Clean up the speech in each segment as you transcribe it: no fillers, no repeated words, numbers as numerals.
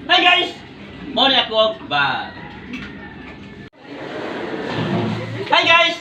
Hi guys! Mo ni ako bar. Hi guys!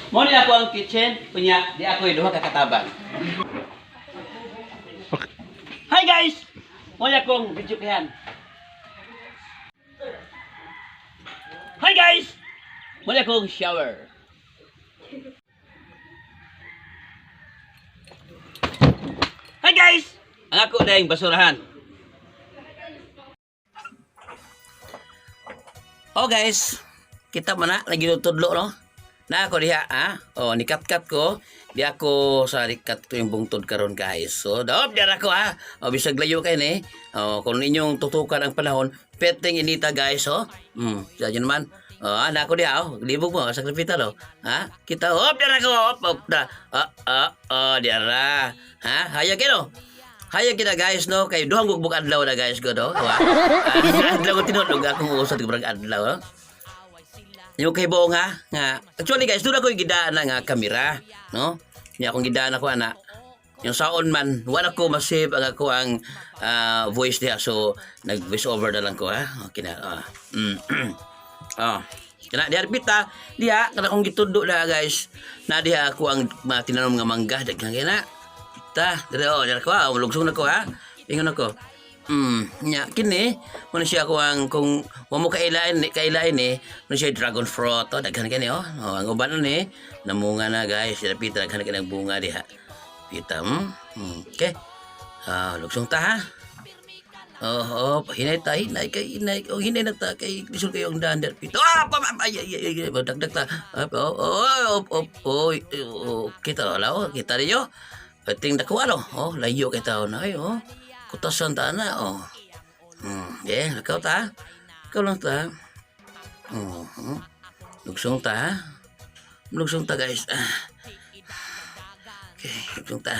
Mo ni ako ang kitchen, kunya di ako duha ka katabang. Hi guys! Mo ni akong video kayan. Hi guys! Mo ni akong shower. Hi guys! Ang ako na yung basurahan. Oh guys, kita mo na, lagi tutudlo, no? Na ako diha, ha? Oh, nikat-kat ko. Di ako sa nikat ko yung bungtod karon, guys. So, daop diyan ako, ha. Oh, bisag layo kay ni. Oh, kung ninyong tutukan ang panahon, peteng inita, guys, oh. Diyan naman. Oh, na ako diha, oh. Libog mo sa kapital, oh. Ha? Kita, oh, diyan ako, oh, oh, da. Ah, ah, oh, diyan ra. Ha? Hayag kino. Hayag kita, guys, no, kay duhang bugbog adlaw na, guys, ko no. Wa. Ah, adlaw ko tinuod akong usad ko barang adlaw, no? Yung kay buong nga, nga actually guys, doon ako yung gidaan na nga kamera, no? Niya akong gidaan ako ana. Yung saon man, wala ko masave ang ako ang voice diha, so nag voice over na lang ko, ha. Okay na. Ah. Ah. Kana diha pita, diha kana akong gitudo na, guys. Na diha ako ang mga tinanom nga mangga daghan kay na. Ta, dire oh, dire ko ah, lugsong na ko ha. Ingon ako. Nya kini mo na siya ako ang kung wa mo kailain ni kailain ni mo siya dragon fruit, oh, daghan kini oh. Oh, ang uban ni namunga na, guys. Sila pita daghan kini ang bunga diha. Pita. Okay. Ah, lugsong ta ha. Oh, oh, hinay ta, hinay kay hinay, oh, hinay na ta kay lisod kayo ang daan der pita. Ah, pa, pa, ay, ay, ay, ay, dagdag ta. Ah, oh, oh, oh, oh, oh, oh, kita wala oh, kita niyo. Pating dako ano, oh, layo kay tao na ay, oh. Kutasan ta na, oh. Yeah, ikaw ta. Ikaw lang ta. Oh. Lugsong ta, ha? Lugsong ta, guys. Ah. Okay, lugsong ta.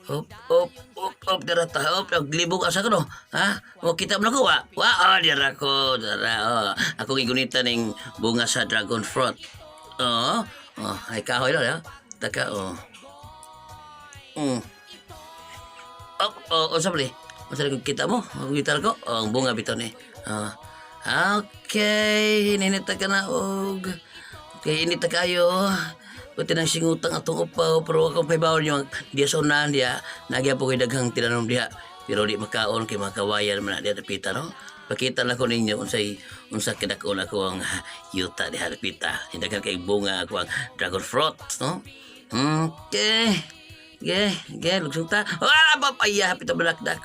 Hop, hop, hop, hop, dara ta. Hop, naglibog asa ko no. Ha? O, kita mo na ko, wa? Wa, oh, dara ko, dara, oh. Ako gigunita ning bunga sa dragon fruit. Oh, oh, ay kahoy lang, ha? Taka, oh. Oh, oh, oh, sabli. Unsa ko kita mo? Kita ko? Oh, ang bunga bitaw ni. Oh. Okay, hininita ka na og. Okay, inita kayo. Pati nang singutang atong upaw, pero akong pahibawon yung diya sa unahan diya, nagya po kay daghang tinanom diha. Pero di makaon kay makawayan man na diya dapita, no? Pakita lang ko ninyo unsay unsa kadakon ako ang yuta diha dapita. Daghan kay bunga ako ang dragon fruit, no? Okay. Okay, okay, lugsong ta. Ah, papaya, hapit na balakdak.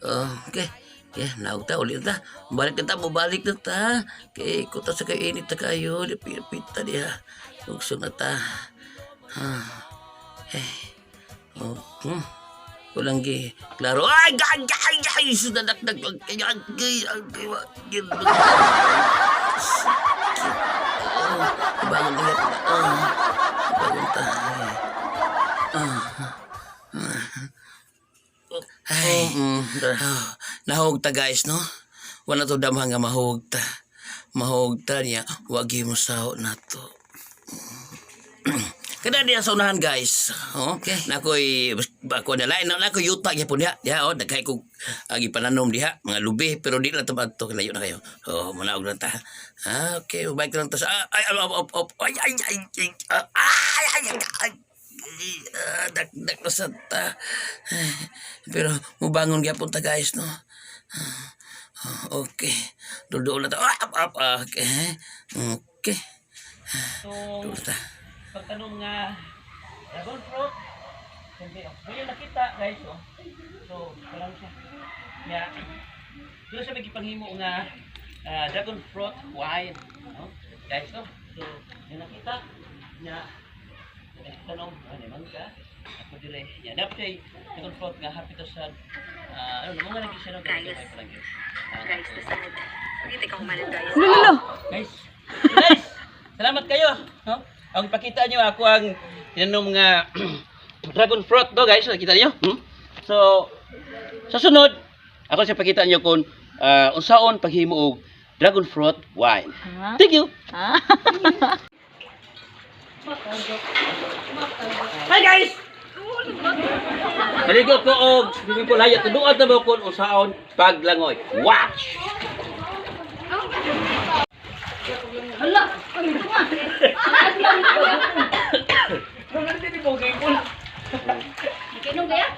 Oh, okay. Okay, naog ta, ulit ta. Balik na ta, mubalik na ta. Okay, kuta sa kayo, init ta kayo. Di pita diha. Lugsong na ta. Ah. Eh. Oh. Walang gi. Klaro. Ay, gay, gay, gay. Sudadak, dag, ay, ay, ay, ay, ay, oh, bangon ta. Oh, bangon ta. Ah. Ay, oh, nahog ta, guys, no? Wala to damhan nga mahog ta. Mahog ta niya, wagi mo sao na to. Kada diya sa unahan, guys. Oh, okay. Nakoy ako na lain na nako yuta gyapon diha. Diha oh, daghay ko gipananom diha, mga lubi, pero di lang tabad to, layo na kayo. Oh, manaog lang ta. Ah, okay, bike lang ta sa ah, ay ay ay ay ay ay ay ay ay ay ay ah, dak na sa ta. Pero mubangon gyapon ta, guys, no. Okay. Dulo na ta. Ah, up, up, okay. Okay. So, Dulo ta. Pagtanong nga dragon fruit, siyempre, oh, ngayon nakita, guys, oh. So, wala siya. Nga, doon sa may gipanghimo nga dragon fruit wine, no? Guys, no? So, yung nakita, nga, tanong, ano man ka? Ako dire. Ya, dapat siya dragon fruit nga hapit to sa ano, mga lagi siya no, Guys. gamay pa lang yun. Guys, nasad. Hindi ka kumalan, guys. Guys, guys, salamat kayo. No? Ang pakita niyo ako ang tinanom nga dragon fruit do, guys, nakita niyo? Hmm? So sa sunod, ako sa pakita niyo kung unsaon paghimo og dragon fruit wine. Thank you. Hi guys. Maligo ko og swimming pool hayat tuduan ta mo kon usaon paglangoy. Watch. Hala, ang ito nga. Ikinom kaya?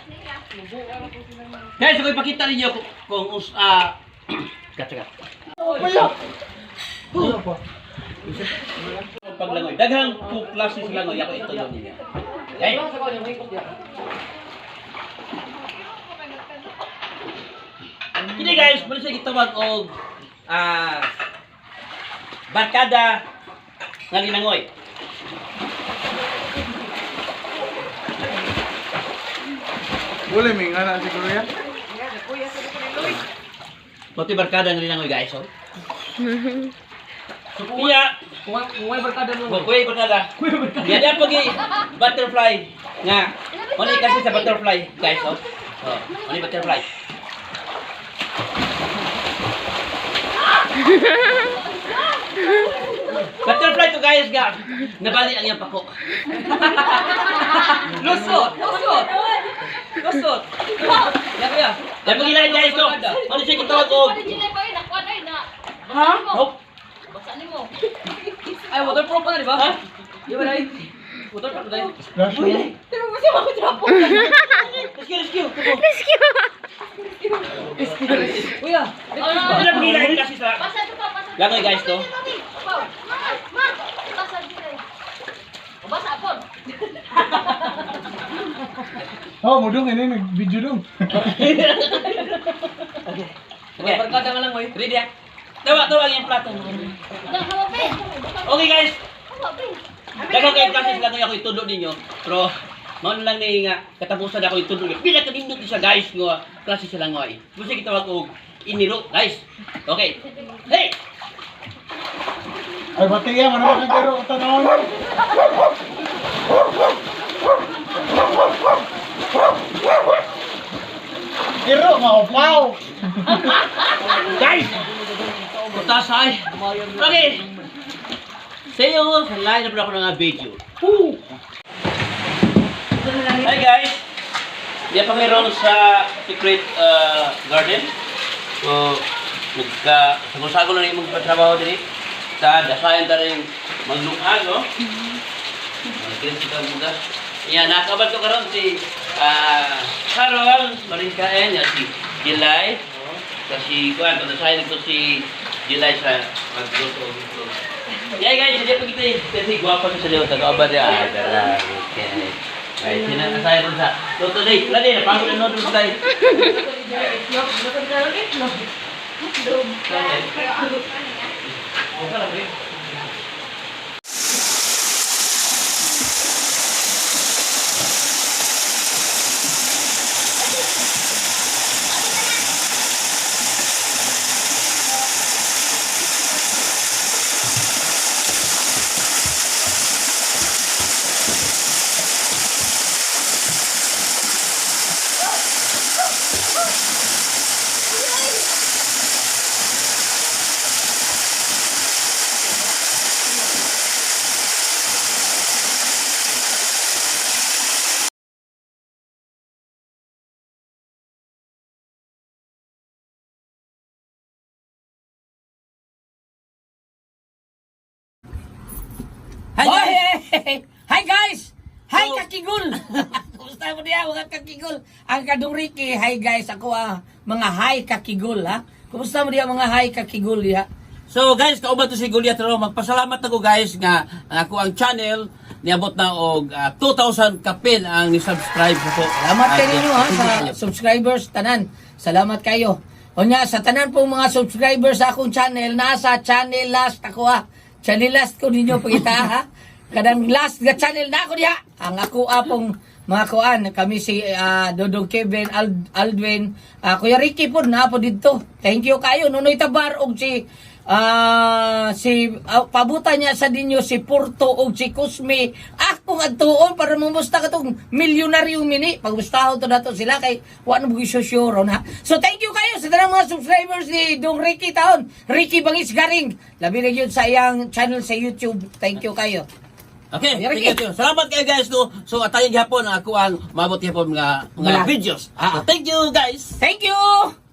Guys, ako ipakita ninyo kung us Teka, teka. Paglangoy. Daghang po klase sa langoy. Ako ito doon ninyo. Okay? Kini guys, muna siya gitawag og barkada nga linangoy. Wala may nga na siguro yan. Pati barkada nga linangoy guys, oh. So, kuya, Kung barkada mo. Kuya barkada. Yan yan pag butterfly nga. Ano kasi sa butterfly, guys, oh. Oh, ano yung butterfly? Butterfly to guys ga. Nabali ang iyang pako. Lusot! Lusot! Lusot! Ya kuya. Yan pag ilain guys to. Ano siya gitawag og? Ha? Nope. Ay, waterproof pa na, di ba? Ha? Di ba, Day? Waterproof, Day. Splash mo. Rescue, rescue. Tubo. Kuya, Ano na pag ilain kasi sa Langoy guys to. Basa po. Oh, mo dong ini nag-video dong. Okay. Barkada nga lang, oy. Ready ah. Tawa, tawa ang iyang plato. Okay guys, daghang kayo klase sa langoy ako itudlo ninyo. Pero mao na lang ni nga katapusan ako itudlo ninyo. Pila ka nindot ni siya guys nga klase sa langoy. Gusto gitawag og iniro guys. Okay. Hey! Ay pati yan, ano ba kagaro tanawon? Iro, maupaw. Guys! Putasay! Okay! Sa iyo, sa line up na ako ng nga video. Woo! Hi guys! Diyan pa mayroon sa Secret Garden. So, nagka, sago-sago na rin imong trabaho diri. Ta, dasayan ta rin maglungag, no? Magkilis kita ang bugas. Yan, nakabal ko karon si Carol Marinkaen, yan si Gilay. Kasi kuan, pagdasayan ko si Gilay sa magluto. luto. Yeah guys, hindi pa kita eh. Kasi gwapa ko sa liyo, taga-aba niya. Ah, tara, okay. Ay, sinakasayan ko sa luto day. Wala din, napagod na noodles tayo. Hi guys! Hi guys! Hi kakigul! Kumusta mo diya mga kakigul? Ang kadong Ricky, hi guys, ako mga hi kakigul ha. Kumusta mo diya mga hi kakigul diha? So guys, kauban to si Goliath ro. Magpasalamat ako guys nga ang ako ang channel niabot na og 2,000 kapin ang ni-subscribe sa ko. Salamat kayo ninyo ha sa subscribers tanan. Salamat kayo. Unya sa tanan pong mga subscribers sa akong channel, nasa channel last ako ha. Channel last ko ninyo pagita ha. Kanang last nga channel na ako diha. Ang ako apong mga kuan kami si Dodong Kevin Aldwin, Kuya Ricky po na po didto. Thank you kayo Nunoy Tabar og si pabutan niya sa dinyo si Porto og si Cosme akong adtuon para mumusta katong milyonaryo mini pagmustahon to nato sila kay wa na bugi sure ha. So thank you kayo sa tanang mga subscribers ni Dong Ricky Taon, Ricky Bangis Garing, labi na gyud sa iyang channel sa YouTube. Thank you kayo. Okay, Thank thank you. Salamat kayo, guys, no. So atayin gihapon ang ako ang maabot gihapon mga Vlog. videos. Ah. So, thank you, guys. Thank you.